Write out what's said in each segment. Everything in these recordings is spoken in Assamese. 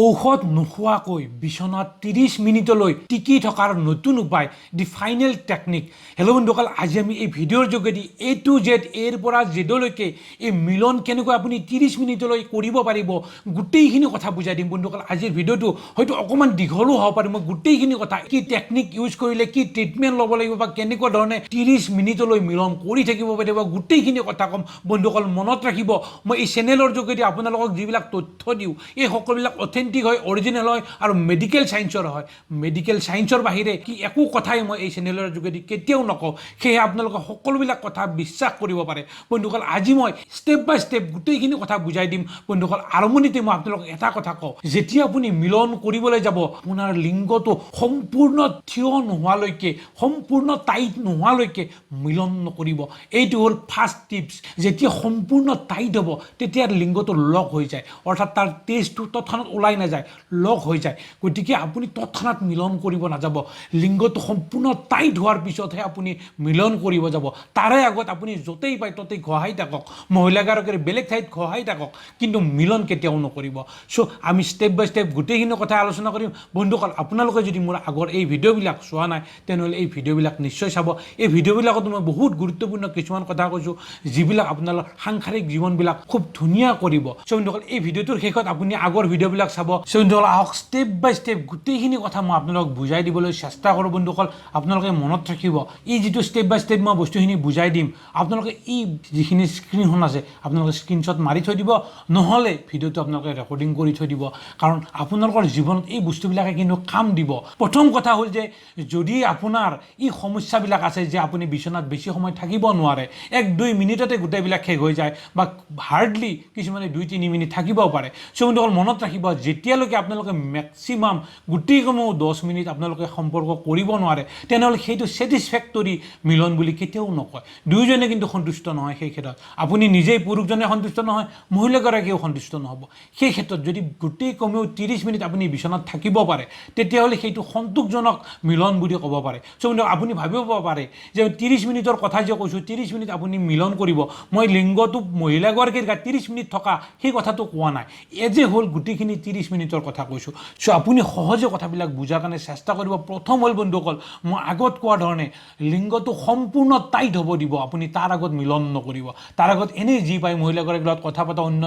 ঔষধ নোখোৱাকৈ বিচনাত 30 মিনিটলৈ টিকি থকাৰ নতুন উপায়, the final technique. Hello বন্ধুসকল, আজি আমি এই ভিডিঅ'ৰ যোগেদি এ টু জেড, এৰ পৰা জেডলৈকে এই মিলন কেনেকৈ আপুনি 30 মিনিটলৈ কৰিব পাৰিব, গোটেইখিনি কথা বুজাই দিম। বন্ধুসকল, আজিৰ ভিডিঅ'টো হয়তো অকণমান দীঘলো হ'ব পাৰে। মই গোটেইখিনি কথা, কি টেকনিক ইউজ কৰিলে, কি ট্ৰিটমেণ্ট ল'ব লাগিব বা কেনেকুৱা ধৰণে 30 মিনিটলৈ মিলন কৰি থাকিব পাৰিব, গোটেইখিনি কথা ক'ম। বন্ধুসকল, মনত ৰাখিব, মই এই চেনেলৰ যোগেদি আপোনালোকক যিবিলাক তথ্য দিওঁ, এই সকলোবিলাক অথেণ্টিক হয়, অৰিজিনেল হয় আৰু মেডিকেল ছায়েন্সৰ হয়। মেডিকেল ছায়েন্সৰ বাহিৰে কি একো কথাই মই এই চেনেলৰ যোগেদি কেতিয়াও নকওঁ। সেয়েহে আপোনালোকে সকলোবিলাক কথা বিশ্বাস কৰিব পাৰে। বন্ধুসকল, আজি মই ষ্টেপ বাই ষ্টেপ গোটেইখিনি কথা বুজাই দিম। বন্ধুসকল, আৰম্ভণিতে মই আপোনালোকক এটা কথা কওঁ, যেতিয়া আপুনি মিলন কৰিবলৈ যাব, আপোনাৰ লিংগটো সম্পূৰ্ণ থিয় নোহোৱালৈকে, সম্পূৰ্ণ টাইট নোহোৱালৈকে মিলন নকৰিব। এইটো হ'ল ফাৰ্ষ্ট টিপছ। যেতিয়া সম্পূৰ্ণ টাইট হ'ব, তেতিয়া লিংগটো লক হৈ যায়, অৰ্থাৎ তাৰ তেজটো তৎক্ষণাত ওলাই নাযায়, লক হৈ যায়। গতিকে আপুনি তৎক্ষণাত মিলন কৰিব নাযাব। লিংগটো সম্পূৰ্ণ টাইট হোৱাৰ পিছতহে আপুনি মিলন কৰিব যাব। তাৰে আগত আপুনি য'তেই পায় ত'তেই ঘঁহাই থাকক, মহিলাগৰাকীৰ বেলেগ ঠাইত ঘঁহাই থাকক, কিন্তু মিলন কেতিয়াও নকৰিব। চ' আমি ষ্টেপ বাই ষ্টেপ গোটেইখিনি কথা আলোচনা কৰিম। বন্ধুসকল, আপোনালোকে যদি মোৰ আগৰ এই ভিডিঅ'বিলাক চোৱা নাই, তেনেহ'লে এই ভিডিঅ'বিলাক নিশ্চয় চাব। এই ভিডিঅ'বিলাকত মই বহুত গুৰুত্বপূৰ্ণ কিছুমান কথা কৈছোঁ, যিবিলাক আপোনালোকৰ সাংসাৰিক জীৱনবিলাক খুব ধুনীয়া কৰিব। চ' বন্ধুসকল, এই ভিডিঅ'টোৰ শেষত আপুনি আগৰ ভিডিঅ'বিলাক চাব। চ' বন্ধুসকল, আহক, ষ্টেপ বাই ষ্টেপ গোটেইখিনি কথা মই আপোনালোকক বুজাই দিবলৈ চেষ্টা কৰোঁ। বন্ধুসকল, আপোনালোকে মনত ৰাখিব, এই যিটো ষ্টেপ বাই ষ্টেপ মই বস্তুখিনি বুজাই দিম, আপোনালোকে এই যিখিনি স্ক্ৰীণখন আছে, আপোনালোকে স্ক্ৰীণশ্বট মাৰি থৈ দিব, নহ'লে ভিডিঅ'টো আপোনালোকে ৰেকৰ্ডিং কৰি থৈ দিব। কাৰণ আপোনালোকৰ জীৱনত এই বস্তুবিলাকে কিন্তু কাম দিব। প্ৰথম কথা হ'ল যে যদি আপোনাৰ এই সমস্যাবিলাক আছে যে আপুনি বিচনাত বেছি সময় থাকিব নোৱাৰে, 1-2 মিনিটতে গোটেইবিলাক শেষ হৈ যায় বা হাৰ্ডলি কিছুমানে 2-3 মিনিট থাকিব পাৰে। চ' বন্ধুসকল, মনত ৰাখিব, যেতিয়ালৈকে আপোনালোকে মেক্সিমাম গোটেই কমেও 10 মিনিট আপোনালোকে সম্পৰ্ক কৰিব নোৱাৰে, তেনেহ'লে সেইটো ছেটিছফেক্টৰী মিলন বুলি কেতিয়াও নকয়। দুয়োজনে কিন্তু সন্তুষ্ট নহয় সেই ক্ষেত্ৰত। আপুনি নিজেই পুৰুষজনে সন্তুষ্ট নহয়, মহিলাগৰাকীও সন্তুষ্ট নহ'ব। সেই ক্ষেত্ৰত যদি গোটেই কমেও 30 মিনিট আপুনি বিচনাত থাকিব পাৰে, তেতিয়াহ'লে সেইটো সন্তোষজনক মিলন বুলি ক'ব পাৰে। চ' কিন্তু আপুনি ভাবিব পাৰে যে 30 মিনিটৰ কথা যে কৈছোঁ, 30 মিনিট আপুনি মিলন কৰিব, মই লিংগটো মহিলাগৰাকীৰ গাত 30 মিনিট থকা সেই কথাটো কোৱা নাই। এজ এ হ'ল গোটেইখিনি 30 মিনিটৰ কথা কৈছোঁ। চ' আপুনি সহজে কথাবিলাক বুজাৰ কাৰণে চেষ্টা কৰিব। প্ৰথম হ'ল বন্ধুসকল, মই আগত কোৱাৰ ধৰণে লিংগটো সম্পূৰ্ণ টাইট হ'ব দিব আপুনি, তাৰ আগত মিলন নকৰিব। তাৰ আগত এনেই যি পায় মহিলাগৰাকীৰ লগত কথা পতা, অন্য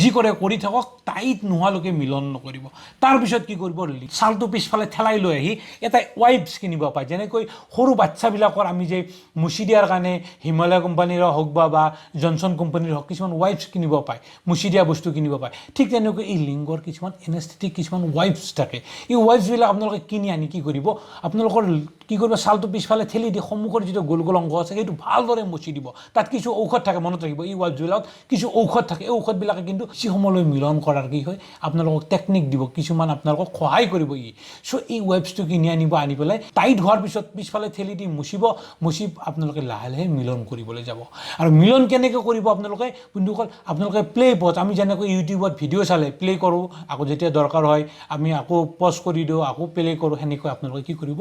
যি কৰে কৰি থাকক, টাইট নোহোৱালৈকে মিলন নকৰিব। তাৰপিছত কি কৰিব? ছালটো পিছফালে ঠেলাই লৈ আহি এটা ৱাইপছ কিনিব পায়। যেনেকৈ সৰু বাচ্ছাবিলাকৰ আমি যে মুচি দিয়াৰ কাৰণে হিমালয় কোম্পানীৰ হওক বা জনছন কোম্পানীৰ হওক, কিছুমান ৱাইপছ কিনিব পায়, মুচি দিয়া বস্তু কিনিব পায়, ঠিক তেনেকৈ এই লিংগৰ কিছুমান এনেস্থেটিক কিছুমান ৱাইপছ থাকে। এই ৱাইপছবিলাক আপোনালোকে কিনি আনি কি কৰিব? আপোনালোকৰ কি কৰিব, ছালটো পিছফালে ঠেলি দি সন্মুখৰ যিটো গোল গোল অংগ আছে, সেইটো ভালদৰে মুচি দিব। তাত কিছু ঔষধ থাকে। মনত ৰাখিব, এই ৱাইপছবিলাকত কিছু ঔষধ থাকে। এই ঔষধবিলাকে কিন্তু বেছি সময়লৈ মিলন কৰাৰ কি হয়, আপোনালোকক টেকনিক দিব কিছুমান, আপোনালোকক সহায় কৰিব ই। চ' এই ৱাইপছটো কিনি আনিব, আনি পেলাই টাইট হোৱাৰ পিছত পিছফালে ঠেলি দি মুচিব। মুচি আপোনালোকে লাহে লাহে মিলন কৰিবলৈ যাব। আৰু মিলন কেনেকৈ কৰিব আপোনালোকে? বন্ধুসকল, আপোনালোকে প্লে পজ, আমি যেনেকৈ ইউটিউবত ভিডিঅ' চালে প্লে কৰোঁ, আকৌ যেতিয়া দৰকাৰ হয় আমি আকৌ পজ কৰি দিওঁ, আকৌ প্লে কৰোঁ, সেনেকৈ আপোনালোকে কি কৰিব?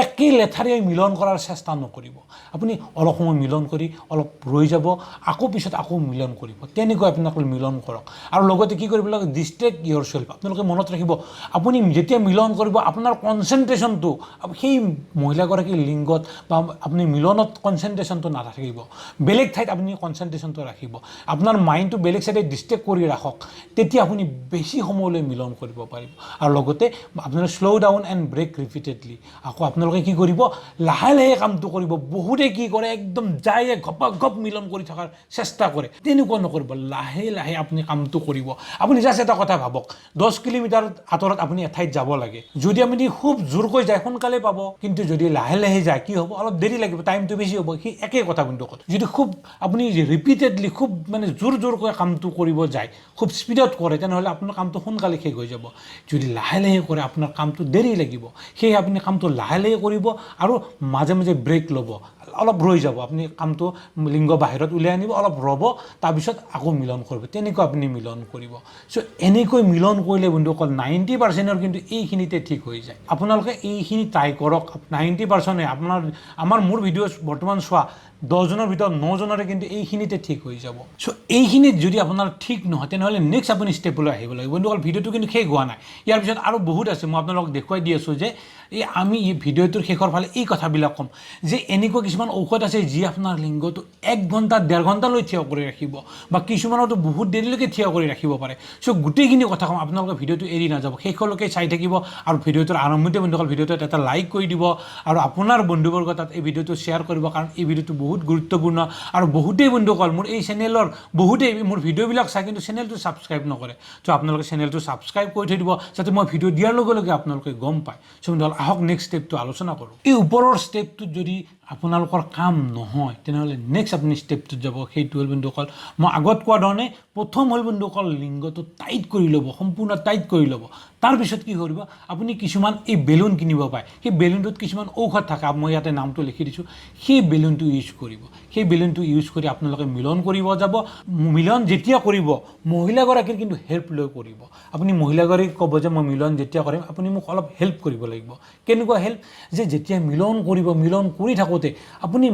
একে লেঠাৰে মিলন কৰাৰ চেষ্টা নকৰিব। আপুনি অলপ সময় মিলন কৰি অলপ ৰৈ যাব, আকৌ পিছত আকৌ মিলন কৰিব। তেনেকৈ আপোনালোকে মিলন কৰক। আৰু লগতে কি কৰিব লাগে? ডিষ্ট্ৰেক্ট ইয়ৰ চেল্ফ। আপোনালোকে মনত ৰাখিব, আপুনি যেতিয়া মিলন কৰিব, আপোনাৰ কনচেনট্ৰেশ্যনটো সেই মহিলাগৰাকীৰ লিংগত বা আপুনি মিলনত কনচেনট্ৰেশ্যনটো নাথাকিব। বেলেগ ঠাইত আপুনি কনচেনট্ৰেশ্যনটো ৰাখিব। আপোনাৰ মাইণ্ডটো বেলেগ চাইডে ডিষ্ট্ৰেক্ট কৰি ৰাখক, তেতিয়া আপুনি বেছি সময়লৈ মিলন কৰিব পাৰিব। আৰু লগতে আপোনালোকে slow down and break repeatedly। আকৌ আপোনালোকে কি কৰিব? লাহে লাহে কামটো কৰিব। বহুতে কি কৰে, একদম যায় ঘপা ঘপ মিলন কৰি থকাৰ চেষ্টা কৰে। তেনেকুৱা নকৰিব। লাহে লাহে আপুনি কামটো কৰিব। আপুনি জাষ্ট এটা কথা ভাবক, 10 কিলোমিটাৰ আঁতৰত আপুনি এঠাইত যাব লাগে। যদি আপুনি খুব জোৰকৈ যায়, সোনকালে পাব। কিন্তু যদি লাহে লাহে যায়, কি হ'ব? অলপ দেৰি লাগিব, টাইমটো বেছি হ'ব। সেই একেই কথা কিন্তু যদি খুব আপুনি ৰিপিটেডলি, খুব মানে জোৰ জোৰকৈ কামটো কৰিব যায়, খুব স্পীডত কৰে, তেনেহ'লে আপোনাৰ কামটো সোনকালে শেষ হৈ যাব। যদি লাহে লাহে কৰে, আপোনাৰ কামটো দেৰি লাগিব। সেয়ে আপুনি কামটো লাহে লাহে কৰিব আৰু মাজে মাজে ব্ৰেক ল'ব। অলপ ৰৈ যাব, আপুনি কামটো লিংগ বাহিৰত উলিয়াই আনিব, অলপ ৰ'ব, তাৰপিছত আকৌ মিলন কৰিব, তেনেকুৱা আপুনি মিলন কৰিব। চ' এনেকৈ মিলন কৰিলে বন্ধুসকল 90%ৰ কিন্তু এইখিনিতে ঠিক হৈ যায়। আপোনালোকে এইখিনি ট্ৰাই কৰক, 90%-এ আপোনাৰ আমাৰ মোৰ ভিডিঅ' বৰ্তমান চোৱা 10জনৰ ভিতৰত 9জনৰে কিন্তু এইখিনিতে ঠিক হৈ যাব। চ' এইখিনিত যদি আপোনাৰ ঠিক নহয়, তেনেহ'লে নেক্সট আপুনি ষ্টেপলৈ আহিব লাগিব। বন্ধুসকল, ভিডিঅ'টো কিন্তু শেষ হোৱা নাই, ইয়াৰ পিছত আৰু বহুত আছে। মই আপোনালোকক দেখুৱাই দি আছোঁ যে এই আমি এই ভিডিঅ'টোৰ শেষৰ ফালে এই কথাবিলাক ক'ম যে এনেকুৱা কিছুমান ঔষধ আছে যি আপোনাৰ লিংগটো 1 ঘণ্টা 1.5 ঘণ্টালৈ থিয় কৰি ৰাখিব বা কিছুমানৰতো বহুত দেৰিলৈকে থিয় কৰি ৰাখিব পাৰে। চ' গোটেইখিনি কথা ক'ম, আপোনালোকে ভিডিঅ'টো এৰি নাযাব, শেষলৈকে চাই থাকিব। আৰু ভিডিঅ'টোৰ আৰম্ভণিতে বন্ধুসকল ভিডিঅ'টোত এটা লাইক কৰি দিব আৰু আপোনাৰ বন্ধুবৰ্গ তাত এই ভিডিঅ'টো শ্বেয়াৰ কৰিব, কাৰণ এই ভিডিঅ'টো বহুত গুৰুত্বপূৰ্ণ। আৰু বহুতেই বন্ধুসকল মোৰ এই চেনেলৰ বহুতেই মোৰ ভিডিঅ'বিলাক চাই কিন্তু চেনেলটো ছাবস্ক্ৰাইব নকৰে। চ' আপোনালোকে চেনেলটো ছাবস্ক্ৰাইব কৰি থৈ দিব, যাতে মই ভিডিঅ' দিয়াৰ লগে লগে আপোনালোকে গম পায়। চ' বন্ধুসকল, আহক নেক্সট ষ্টেপটো আলোচনা কৰোঁ। এই ওপৰৰ ষ্টেপটোত যদি আপোনালোকৰ কাম নহয়, তেনেহ'লে নেক্সট আপুনি ষ্টেপটোত যাব। সেইটো হ'ল বন্ধুসকল, মই আগত কোৱা ধৰণে প্ৰথম হ'ল বন্ধুসকল লিংগটো টাইট কৰি ল'ব, সম্পূৰ্ণ টাইট কৰি ল'ব। তাৰপিছত কি কৰিব, আপুনি কিছুমান এই বেলুন কিনিব পাৰে, সেই বেলুনটোত কিছুমান ঔষধ থাকে, মই ইয়াতে নামটো লিখি দিছোঁ, সেই বেলুনটো ইউজ কৰিব। সেই বেলুনটো ইউজ কৰি আপোনালোকে মিলন কৰিব যাব। মিলন যেতিয়া কৰিব, মহিলাগৰাকীৰ কিন্তু হেল্প লৈ কৰিব। আপুনি মহিলাগৰাকীক ক'ব যে মই মিলন যেতিয়া কৰিম, আপুনি মোক অলপ হেল্প কৰিব লাগিব। কেনেকুৱা হেল্প? যে যেতিয়া মিলন কৰিব, মিলন কৰি থাকোঁতে আপুনি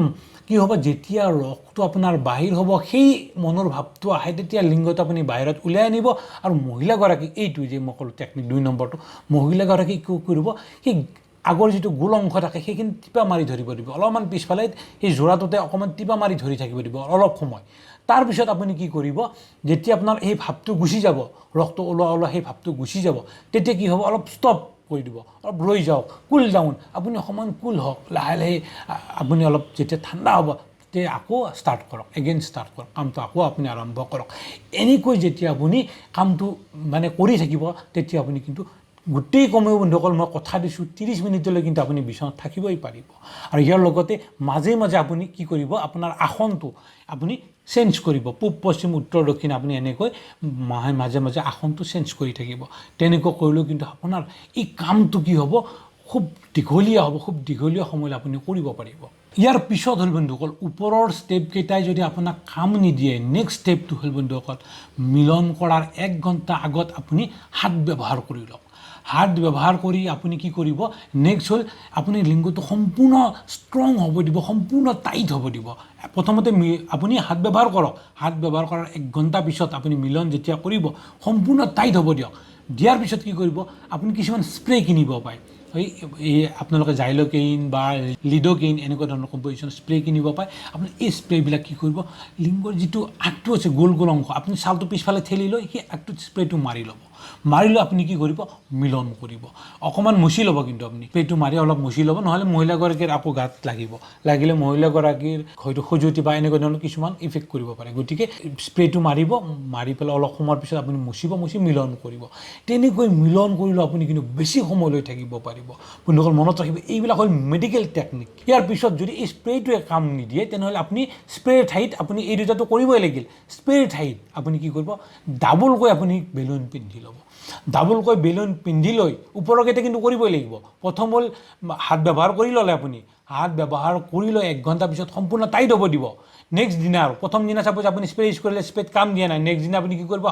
কি হ'ব, যেতিয়া ৰসটো আপোনাৰ বাহিৰ হ'ব, সেই মনৰ ভাৱটো আহে, তেতিয়া লিংগটো আপুনি বাহিৰত উলিয়াই আনিব। আৰু মহিলাগৰাকীক এইটো যে মই ক'লোঁ টেকনিক 2 নম্বৰটো, মহিলাগৰাকীক কি কৰিব, সেই আগৰ যিটো গোল অংশ থাকে সেইখিনি টিপা মাৰি ধৰিব দিব, অলপমান পিছফালে সেই যোৰাটোতে অকণমান টিপা মাৰি ধৰি থাকিব দিব অলপ সময়। তাৰপিছত আপুনি কি কৰিব, যেতিয়া আপোনাৰ সেই ভাৱটো গুচি যাব, ৰসটো ওলোৱা ওলোৱা সেই ভাৱটো গুচি যাব, তেতিয়া কি হ'ব, অলপ ষ্টপ কৰি দিব, অলপ ৰৈ যাওক, কুল ডাউন, আপুনি অকণমান কুল হওক, লাহে লাহে আপুনি অলপ যেতিয়া ঠাণ্ডা হ'ব তেতিয়া আকৌ ষ্টাৰ্ট কৰক, এগেইন ষ্টাৰ্ট কৰক, কামটো আকৌ আপুনি আৰম্ভ কৰক। এনেকৈ যেতিয়া আপুনি কামটো মানে কৰি থাকিব, তেতিয়া আপুনি কিন্তু গোটেই কমেও বন্ধুসকল মই কথা দিছোঁ 30 মিনিটলৈ কিন্তু আপুনি বিচনাত থাকিবই পাৰিব। আৰু ইয়াৰ লগতে মাজে মাজে আপুনি কি কৰিব, আপোনাৰ আসনটো আপুনি চেঞ্জ কৰিব, পূব পশ্চিম উত্তৰ দক্ষিণ আপুনি এনেকৈ মাজে মাজে আসনটো চেঞ্জ কৰি থাকিব। তেনেকুৱা কৰিলেও কিন্তু আপোনাৰ এই কামটো কি হ'ব, খুব দীঘলীয়া হ'ব, খুব দীঘলীয়া সময়লৈ আপুনি কৰিব পাৰিব। ইয়াৰ পিছত হ'ল বন্ধুসকল, ওপৰৰ ষ্টেপকেইটাই যদি আপোনাক কাম নিদিয়ে, নেক্সট ষ্টেপটো হ'ল বন্ধুসকল, মিলন কৰাৰ 1 ঘণ্টা আগত আপুনি হাত ব্যৱহাৰ কৰি লওক। হাত ব্যৱহাৰ কৰি আপুনি কি কৰিব, নেক্সট হ'ল আপুনি লিংগটো সম্পূৰ্ণ ষ্ট্ৰং হ'ব দিব, সম্পূৰ্ণ টাইট হ'ব দিব। প্ৰথমতে আপুনি হাত ব্যৱহাৰ কৰক, হাত ব্যৱহাৰ কৰাৰ 1 ঘণ্টা পিছত আপুনি মিলন যেতিয়া কৰিব, সম্পূৰ্ণ টাইট হ'ব দিয়ক। দিয়াৰ পিছত কি কৰিব, আপুনি কিছুমান স্প্ৰে কিনিব পাৰে, এই আপোনালোকে জাইল'কেইন বা লিড'কেইন এনেকুৱা ধৰণৰ কম্পজিশ্যন স্প্ৰে কিনিব পাৰে। আপুনি এই স্প্ৰেবিলাক কি কৰিব, লিংগৰ যিটো আগটো আছে গোল গোল অংশ, আপুনি ছালটো পিছফালে ঠেলি লৈ সেই আগটোত স্প্ৰেটো মাৰি ল'ব। মাৰি লৈ আপুনি কি কৰিব, মিলন কৰিব, অকণমান মুচি ল'ব, কিন্তু আপুনি স্প্ৰেটো মাৰি অলপ মুচি ল'ব, নহ'লে মহিলাগৰাকীৰ আকৌ গাত লাগিব, লাগিলে মহিলাগৰাকীৰ হয়তো খজুৱতি বা এনেকুৱা ধৰণৰ কিছুমান ইফেক্ট কৰিব পাৰে। গতিকে স্প্ৰেটো মাৰিব, মাৰি পেলাই অলপ সময়ৰ পিছত আপুনি মুচিব, মুচি মিলন কৰিব। তেনেকৈ মিলন কৰিলেও আপুনি কিন্তু বেছি সময়লৈ থাকিব পাৰিব। বন্ধুসকল মনত ৰাখিব, এইবিলাক হ'ল মেডিকেল টেকনিক। ইয়াৰ পিছত যদি এই স্প্ৰেটোৱে কাম নিদিয়ে, তেনেহ'লে আপুনি স্প্ৰেৰ ঠাইত আপুনি এই দুটাটো কৰিবই লাগিল, স্প্ৰেৰ ঠাইত আপুনি কি কৰিব, ডাবলকৈ আপুনি বেলুন পিন্ধি ল'ব। ডাবলকৈ বেলুন পিন্ধি লৈ ওপৰকেইটা কিন্তু কৰিবই লাগিব। প্ৰথম হ'ল হাত ব্যৱহাৰ কৰি ল'লে, আপুনি হাত ব্যৱহাৰ কৰি লৈ 1 ঘণ্টা পিছত সম্পূৰ্ণ টাইট হ'ব দিব। নেক্সট দিনা আৰু প্ৰথম দিনা চাপ'জ আপুনি স্প্ৰে ইউজ কৰিলে, স্প্ৰেত কাম দিয়া নাই, নেক্সট দিনা আপুনি কি কৰিব,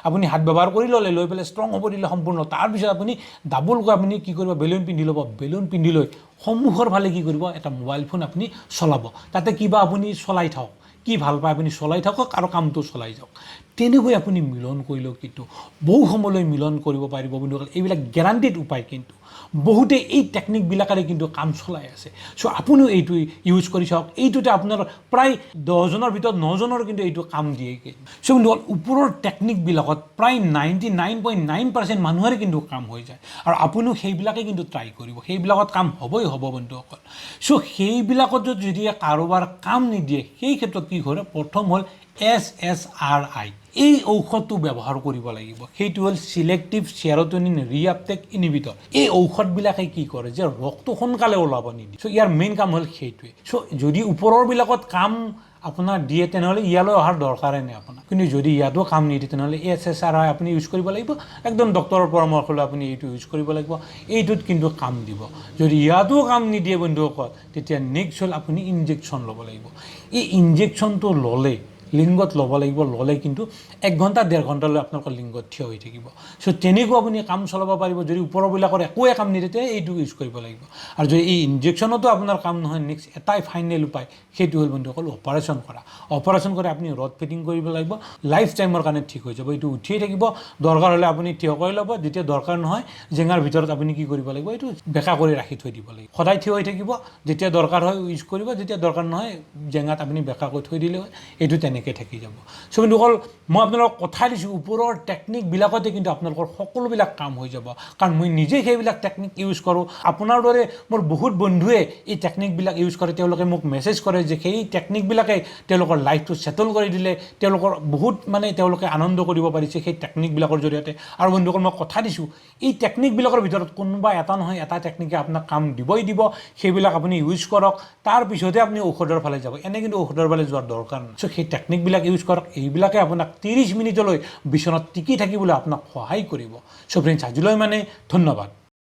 আপুনি হাত ব্যৱহাৰ কৰি ল'লে, লৈ পেলাই ষ্ট্ৰং হ'ব দিলে সম্পূৰ্ণ। তাৰপিছত আপুনি ডাবলকৈ আপুনি কি কৰিব, বেলুন পিন্ধি ল'ব। বেলুন পিন্ধি লৈ সন্মুখৰ ফালে কি কৰিব, এটা মোবাইল ফোন আপুনি চলাব, তাতে কিবা আপুনি চলাই থাকক, কি ভাল পায় আপুনি চলাই থাকক আৰু কামটো চলাই যাওক। তেনেকৈ আপুনি মিলন কৰিলেও কিন্তু বহু সময়লৈ মিলন কৰিব পাৰিব। বন্ধুসকল, এইবিলাক গেৰাণ্টিড উপায়, কিন্তু বহুতে এই টেকনিকবিলাকেৰে কিন্তু কাম চলাই আছে। চ' আপুনিও এইটো ইউজ কৰি চাওক, এইটোতে আপোনাৰ প্ৰায় 10জনৰ ভিতৰত 9জনৰ কিন্তু এইটো কাম দিয়ে। চ' বন্ধুসকল, ওপৰৰ টেকনিকবিলাকত প্ৰায় 99.9% মানুহৰে কিন্তু কাম হৈ যায় আৰু আপুনিও সেইবিলাকে কিন্তু ট্ৰাই কৰিব, সেইবিলাকত কাম হ'বই হ'ব বন্ধুসকল। চ' সেইবিলাকত যদি কাৰোবাৰ কাম নিদিয়ে, সেই ক্ষেত্ৰত কি কৰে, প্ৰথম হ'ল SSRI, এই ঔষধটো ব্যৱহাৰ কৰিব লাগিব। সেইটো হ'ল চিলেক্টিভ চেৰটনিন ৰিআপটেক ইনহিবিটৰ। এই ঔষধবিলাকে কি কৰে যে ৰক্তটো সোনকালে ওলাব নিদিয়ে। চ' ইয়াৰ মেইন কাম হ'ল সেইটোৱে। চ' যদি ওপৰৰবিলাকত কাম আপোনাৰ দিয়ে, তেনেহ'লে ইয়ালৈ অহাৰ দৰকাৰেই নাই আপোনাৰ। কিন্তু যদি ইয়াতো কাম নিদিয়ে, তেনেহ'লে SSRI আপুনি ইউজ কৰিব লাগিব। একদম ডক্টৰৰ পৰামৰ্শ লৈ আপুনি এইটো ইউজ কৰিব লাগিব। এইটোত কিন্তু কাম দিব। যদি ইয়াতো কাম নিদিয়ে বন্ধুসকল, তেতিয়া নেক্সট হ'ল আপুনি ইনজেকশ্যন ল'ব লাগিব। এই ইনজেকশ্যনটো ল'লে, লিংগত ল'ব লাগিব, ল'লে কিন্তু 1 ঘণ্টা 1.5 ঘণ্টালৈ আপোনালোকৰ লিংগত থিয় হৈ থাকিব। চ' তেনেকুৱা আপুনি কাম চলাব পাৰিব। যদি ওপৰবিলাকৰ একোৱে কাম নিদিয়ে, তেতিয়া এইটো ইউজ কৰিব লাগিব। আৰু যদি এই ইনজেকশ্যনতো আপোনাৰ কাম নহয়, নেক্সট এটাই ফাইনেল উপায়, সেইটো হ'ল বন্ধুসকল অপাৰেশ্যন কৰা। অপাৰেশ্যন কৰি আপুনি ৰড ফিটিং কৰিব লাগিব। লাইফ টাইমৰ কাৰণে ঠিক হৈ যাব। এইটো উঠিয়ে থাকিব। দৰকাৰ হ'লে আপুনি থিয় কৰি ল'ব। যেতিয়া দৰকাৰ নহয়, জেঙাৰ ভিতৰত আপুনি কি কৰিব লাগিব? এইটো বেকা কৰি ৰাখি থৈ দিব লাগিব। সদায় থিয় হৈ থাকিব। যেতিয়া দৰকাৰ হয় ইউজ কৰিব, যেতিয়া দৰকাৰ নহয় জেঙাত আপুনি বেকা কৰি থৈ দিলে হয়, এইটো তেনেকৈ থাকি যাব। চ' বন্ধুসকল, মই আপোনালোকক কথা দিছোঁ, ওপৰৰ টেকনিকবিলাকতে কিন্তু আপোনালোকৰ সকলোবিলাক কাম হৈ যাব। কাৰণ মই নিজে সেইবিলাক টেকনিক ইউজ কৰোঁ। আপোনাৰ দৰে মোৰ বহুত বন্ধুৱে এই টেকনিকবিলাক ইউজ কৰে। তেওঁলোকে মোক মেছেজ কৰে যে সেই টেকনিকবিলাকে তেওঁলোকৰ লাইফটো ছেটেল কৰি দিলে। তেওঁলোকৰ বহুত মানে তেওঁলোকে আনন্দ কৰিব পাৰিছে সেই টেকনিকবিলাকৰ জৰিয়তে। আৰু বন্ধুসকল, মই কথা দিছোঁ, এই টেকনিকবিলাকৰ ভিতৰত কোনোবা এটা নহয় এটা টেকনিকে আপোনাক কাম দিবই দিব। সেইবিলাক আপুনি ইউজ কৰক, তাৰপিছতহে আপুনি ঔষধৰ ফালে যাব। এনে কিন্তু ঔষধৰ ফালে যোৱাৰ দৰকাৰ নাই। চ' সেই টেকনিকবিলাক ইউজ কৰক। এইবিলাকে আপোনাক 30 মিনিটলৈ বিচনাত টিকি থাকিবলৈ আপোনাক সহায় কৰিব। চ' ফ্ৰেণ্ডছ, আজিলৈ মানে ধন্যবাদ।